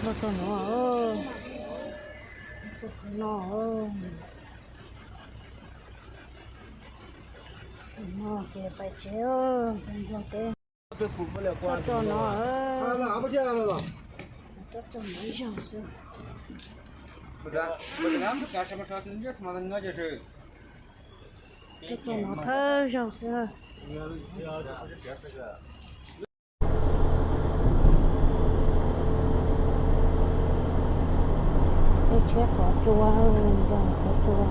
Tuaj txog no, tuaj txog no, txog no ces pais tsev, nplog teb. Tuaj txog no, tuaj txog no ib zaug xwb. Tuaj txog no thawj zaug xwb. Tsheb, tsheb qhov tsua, qhov tsua.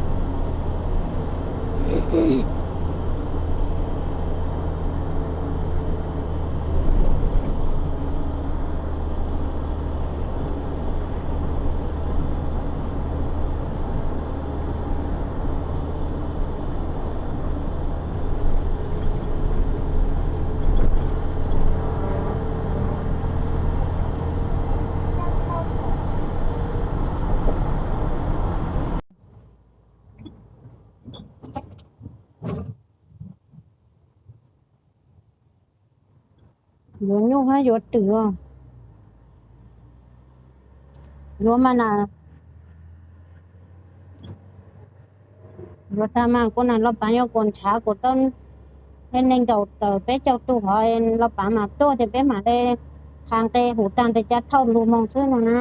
Yuav nyuj hab yuav twm os. Yuav mas na, yuav tag mas kuv na, los pav yuav kuas ntshav kuas tau, neeg nkaum tawm peb caug tug hov, los pav mas tuaj ces peb mam li tha nqe hum tag ntes cav thauj lug moog xwb no na.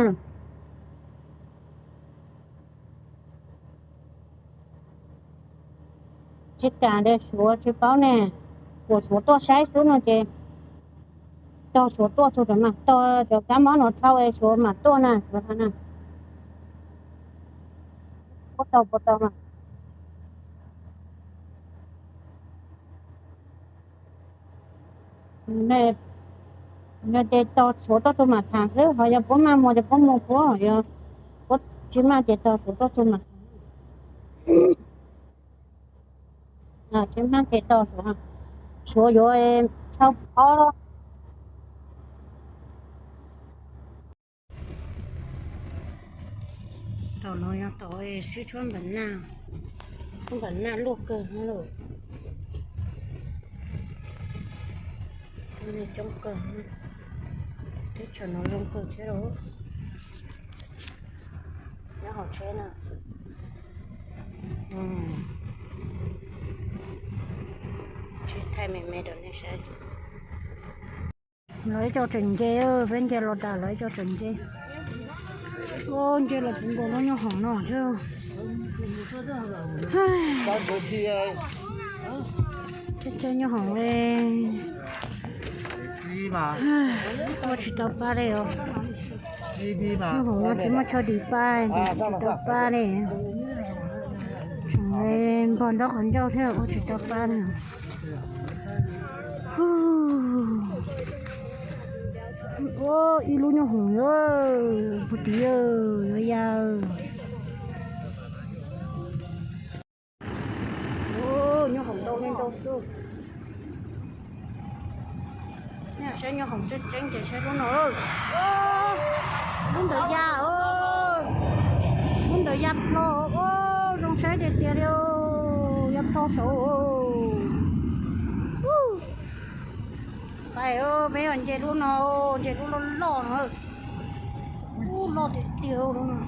Tsis tas li Suav tsis paub ne, kuas Suav tuaj saib xwb no ces tog Suav tuaj txug mam tog cov kab mob no dhau es Suav mam tuaj na, Suav tau na. Puas tau, puas tau mas. Yog ces tog Suav tuaj txug mam tham xwb, ho yog puab maj mus ces puab mus puab, yog puab tsis maj ces tog Suav tuaj txug mam tham. Tsis maj ces tog Suav, Suav yuav thauj ob. Tom no yog tom sib tshuab npam naj, npam naj luaj kawg no lawm. Coob kawg, teb chaws no zoo kawg thiab lauj. Nyob hauv tsheb na, tsheb thaij me me rau nej saib. Lawv ib co tseem nce, peb nce los tas lawv ib co tseem nce. Nce los puv nkaus lub nyuj hoom no thiab. Cov nyuj hoom li, ua tsis tau pab li os. Nyuj hoom no tsis muaj tsho dim pab, tsis tau pab li. Tseem npog ntaub qhov ncauj thiab ua tsis tau pab li. Ua ib lub nyuj hoom, puag tid yuav ya. Nyuj hoom ntau li ntau xwb. Nej saib nyuj hoom tseeb tseeb ces saib lub no. Lub ntawd ya, lub ntawd ya plho, zoo saib tiag tiag li, ya plho saud. Pais, peb nce lub no, nce lub loj loj no. Ub, loj tiag tiag lub no.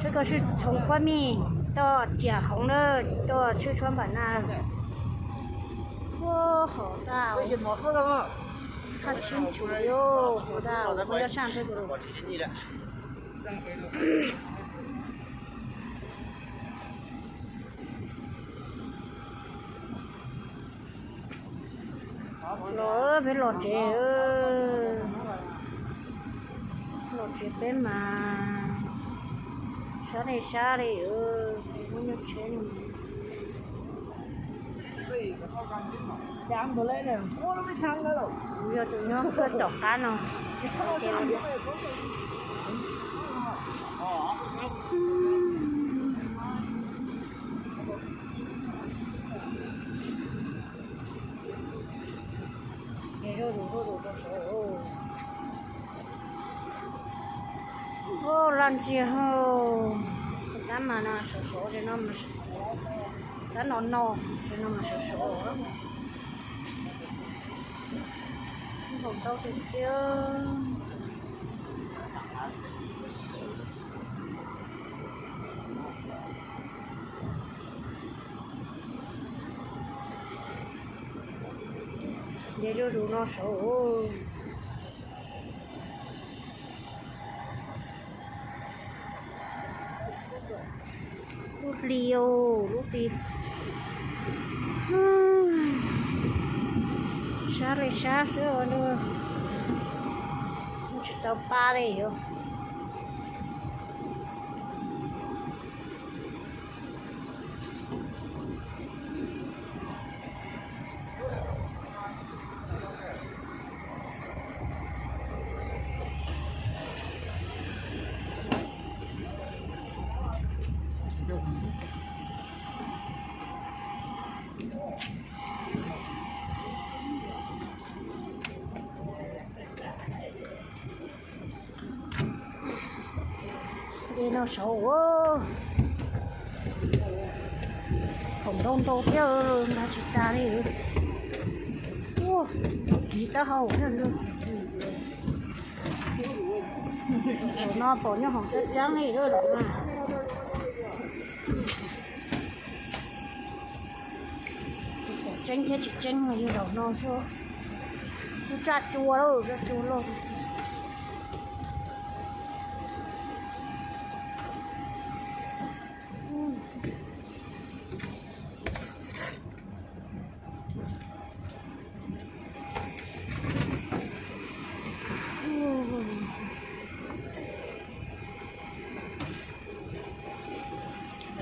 Seb koj sib txhoov khuab mij, tuaj ciam hoov na, tuaj sib tshuab npam naj. Ub, hov tag, thaj tsib ntsug li, hov tag, ua koj yoj saj ntseg. Los peb los tsev, los tsev peb mas sab li sab li, muaj nyuaj tsheb no. Kuv yog tus nyob kawg tom qab no. Ub, laj ntsia hauv, tab mas no sov sov, tab no no, no mas sov sov. Hauv ntau tiag tiag. Zuj zus no saud. Lub hli, lub hli sab li sab xwb, tsis tau pab li os. Dej no saud, khoom ntau ntau thiab, nqa tsis tas li. Ua, kiv taub hau thiab. Zaum no pom nyob hoom tseeb tseeb li lawm na. Tseeb thiab tsis tseeb los yog zaum no xwb. Lub tsaj cua lawm, tsaj cua loj.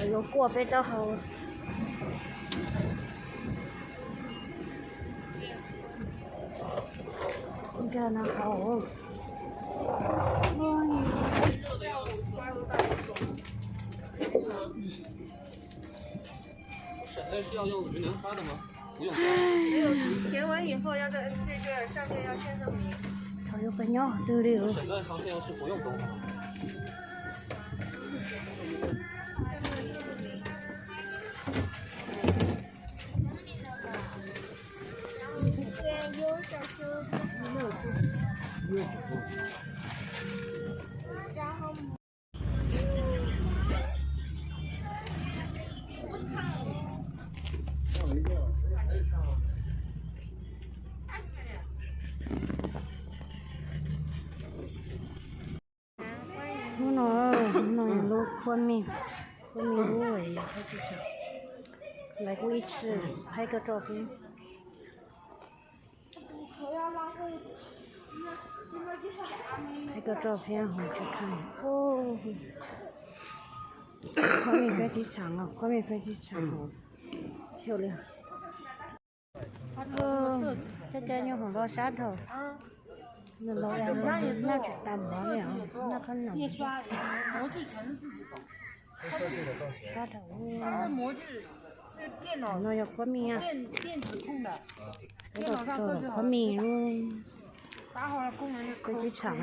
Lawv yuav kuaj peb taub hau. Nkag no hauv. 填完以后要在这个上面要签个名。 Thaum yuav pem nyob twg li. Hnub no, hnub no yog lub khuab mij, khuab mij lub, lawv kuj ib txwm phaib koj roj thiab, phaib koj roj thiab hauv tsis kheej. Khuab mij peb tib txhav, khuab mij peb tib txhav hauv thiab li. Cov cov nyob hauv los sab dhau, noj tsis tas mov li os, noj qab noo. Sab dhau. No yog khuab mij, khuab mij, peb tib txhav,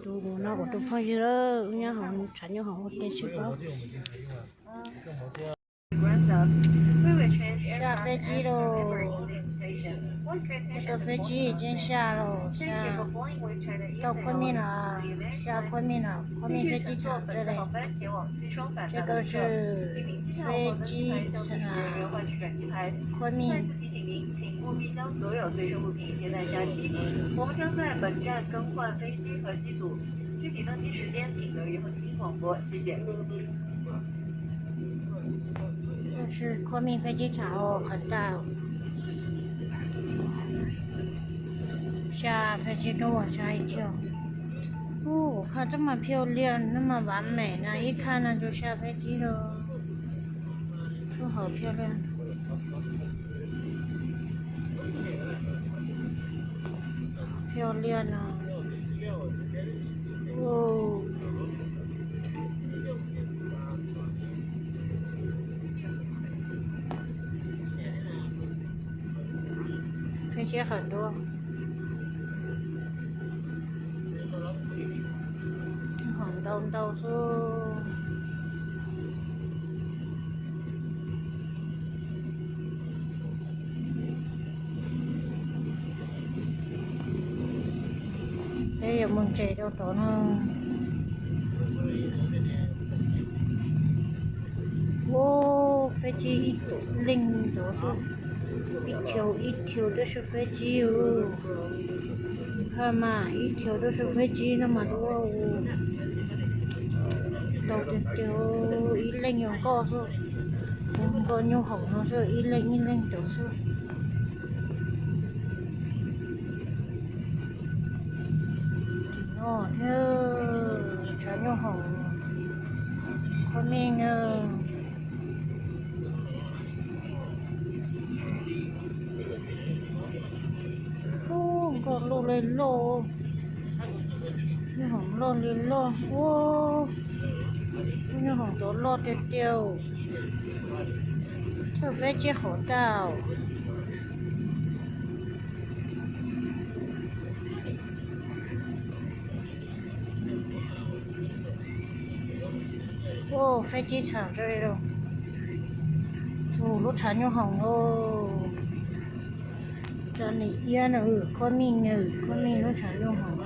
tus no kuv tus phooj ywg lawm, wb nyob hauv, tshav nyob hauv ua ke tsis paub. Xya peb tsib lauj, tau peb tsib tseeb xya lauj, xya, tau khuab mij no, xya khuab mij no, khuab mij peb tsib txhav li. Ces tau peb tsib txhav khuab mij. Khuab mij peb tsib txhav qhov ntawd, xya peb tsib koj ua tsaib thiab. Ub, khaj tub mas phiaj liaj no mas vam meem no ib khaj no rau xya peb tsib lauj. Lub hauv phiaj liaj, phiaj liaj no. Peb tsib qhov ntawd, qhov ntau ntau xwb. Peb yuav mus ntses rau tod no. Ua, peb tsib ib tug leej ntawd xwb. Ib thiaus ib thiaus twb sub feb tsib ub. Haj mas ib thiaus twb sub feb tsib no mas dua u. Tau tiag tiag, ib leeg yuav nkoj xwb. Nkoj nyuj hoom no xwb, ib leeg ib leeg rau xwb. Tim no thiab, tshav nyuj hoom, khuab mij na. Ub, nkoj loj li loj, nyuj hoom loj li loj ub. Lub nyuj hoom tod loj tiag tiag, txog feb tsib qhov tau. Ub, feb tsib txhaum li los, txog lub tshav nyuj hoom lauj. Cov niam iab no, khuab mij na, khuab mij lub tshav nyuj hoom.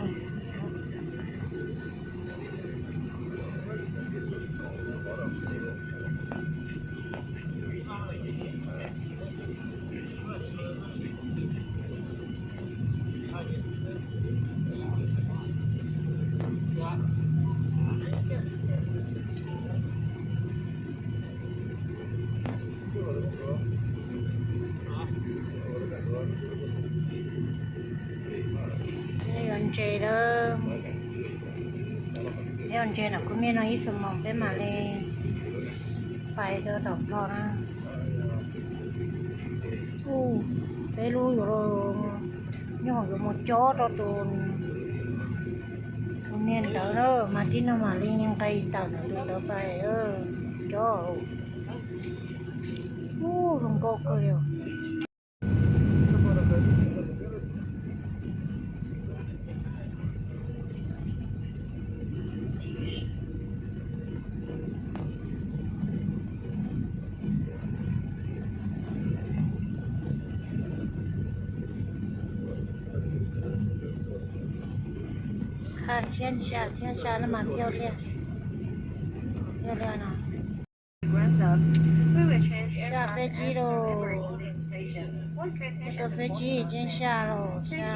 Yuav ntses lawm, yuav ntses nram khuab mij no ib xuab moos peb mam li pais rau tom no na. Ub, peb lub yuav, nyuj hoom yuav mus cob rau tus, tus niag ntawd na, mas tib no mam li nqis tawm ntawm tus ntawd pais cob. Ub, zoo nkauj kawg li. Kha thiab ntsa thiab ntsa no mas piav li, piav li no. Xya feb tsib los, tau feb tsib ces xya los, xya,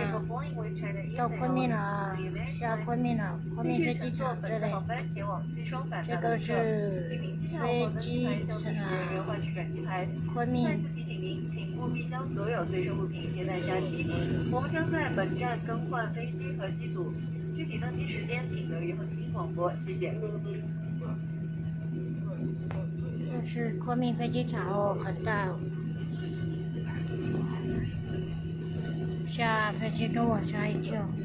tau khuab mij no, xya khuab mij no, khuab mij feb tsib txhaum li. Ces tau feb tsib, khuab mij. Khuab mij feb tsib txhaum qhov tau. Xya feb tsib rau xya ib thiaus.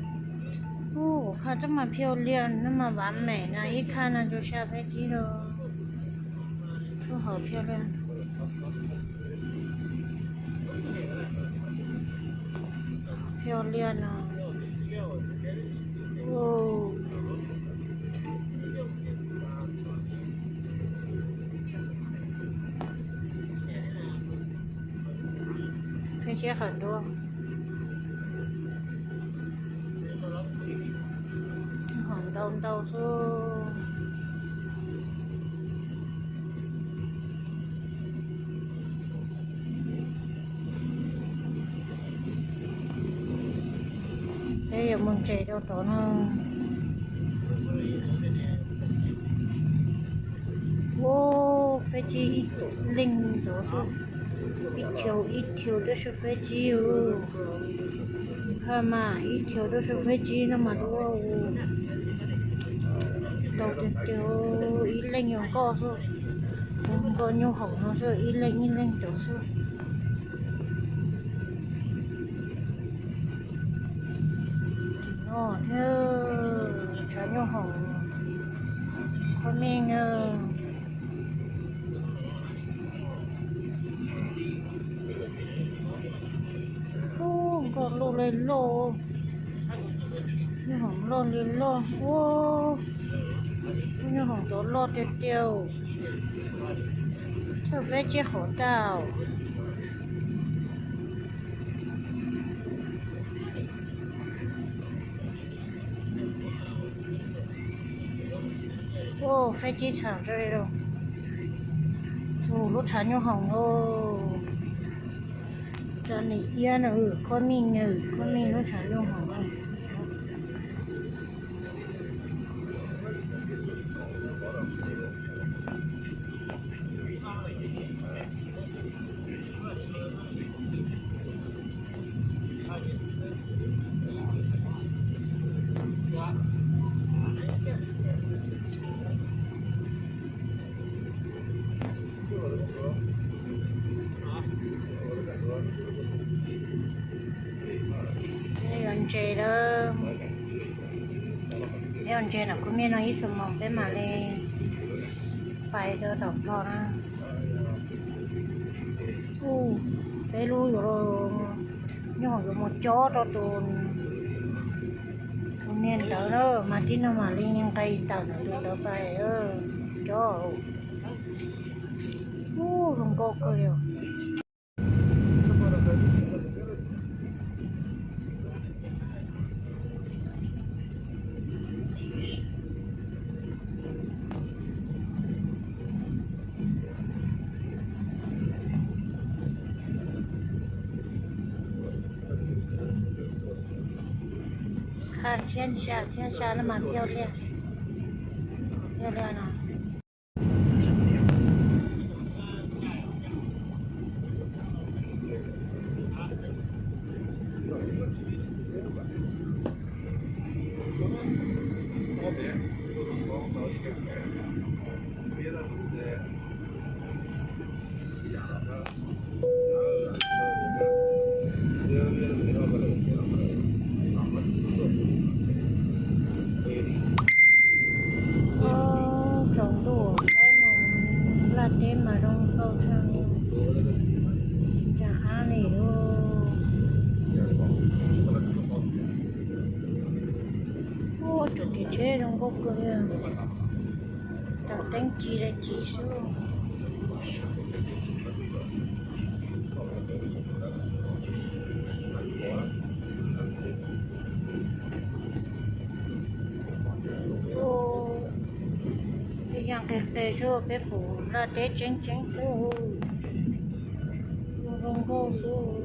Ub, kha txoj mas phiav liaj no mas vam meem no ib kha no rau xya feb tsib rau. Lub hauv phiav liaj, phiav liaj no. Feb tsib qhov nruab, hom ntau ntau xwb. Peb yuav mus ntses rau tod no. Ub, feb tsib ib tug leej ntawd xwb, ib thiaus ib thiaus twb sub feb tsib ub. Haj mas ib thiaus twb sub feb tsib no mas dua u. Tau tiag tiag, ib leeg yuav nkoj xwb. Nkoj nyuj hoom no xwb, ib leeg ib leeg rau xwb. Tim no thiab, tshav nyuj hoom, khuab mij na. Ub, nkoj loj li loj, nyuj hoom loj li loj ub. Lub nyuj hoom tod loj tiag tiag, txog feb tsib qhov tau. Ub, feb tsib txhaum li los, txog lub tshav nyuj hoom lauj. Cov niam iab no, khob mij, khob mij lub tshav ntuj hauv na. Peb yuav ntses lawm. Peb yuav ntses nram kub mij no ib xuab moos peb mam li pais rau tom Nplog na. Ub, peb lub yuav, nyob hauv yuav mus cob rau tus, tus niag ntawd na, mas tib no mam li nqis tawm ntawm tus ntawd pais cob. Ub, zoo nkauj kawg li. Qha thiab ntsa thiab ntsa no mas thiaj li, thiaj li no. Tsaus ntuj saib mus Nplog teb mas zoo nkauj tshaj, tsis nco qab li lauj. Ua, cov kev tsheb zoo nkauj kawg li. Cov teeb ci dab tsi xwb. Peb yog nqis qis xwb, peb pum Nplog teb tseeb tseeb xwb, zoo nkauj xwb.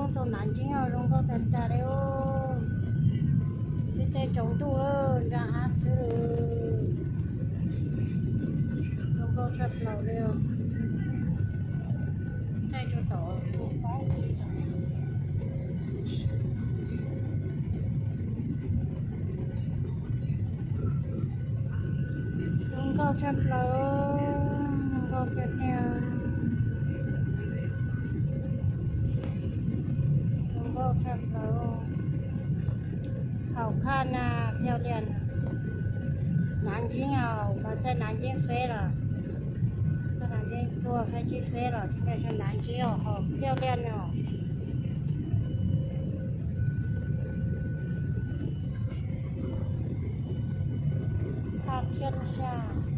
Lub rau Nam Ncib zoo nkauj tag tag li. Peb tej tsaus ntuj ntsa ab xwb, zoo nkauj tshaj plaws li. Tej rau tom zoo nkauj tshaj plaws, zoo nkauj tiag tiag. Hauv khaj na, phiaj liaj na. Nav Ncib os, mas txawj Nav Ncib feb los, txawj Nav Ncib tuaj feb Ncib feb los tsis txawj Nav Ncib os, hauv phiaj liaj na. Thaj Khiab Xyaj.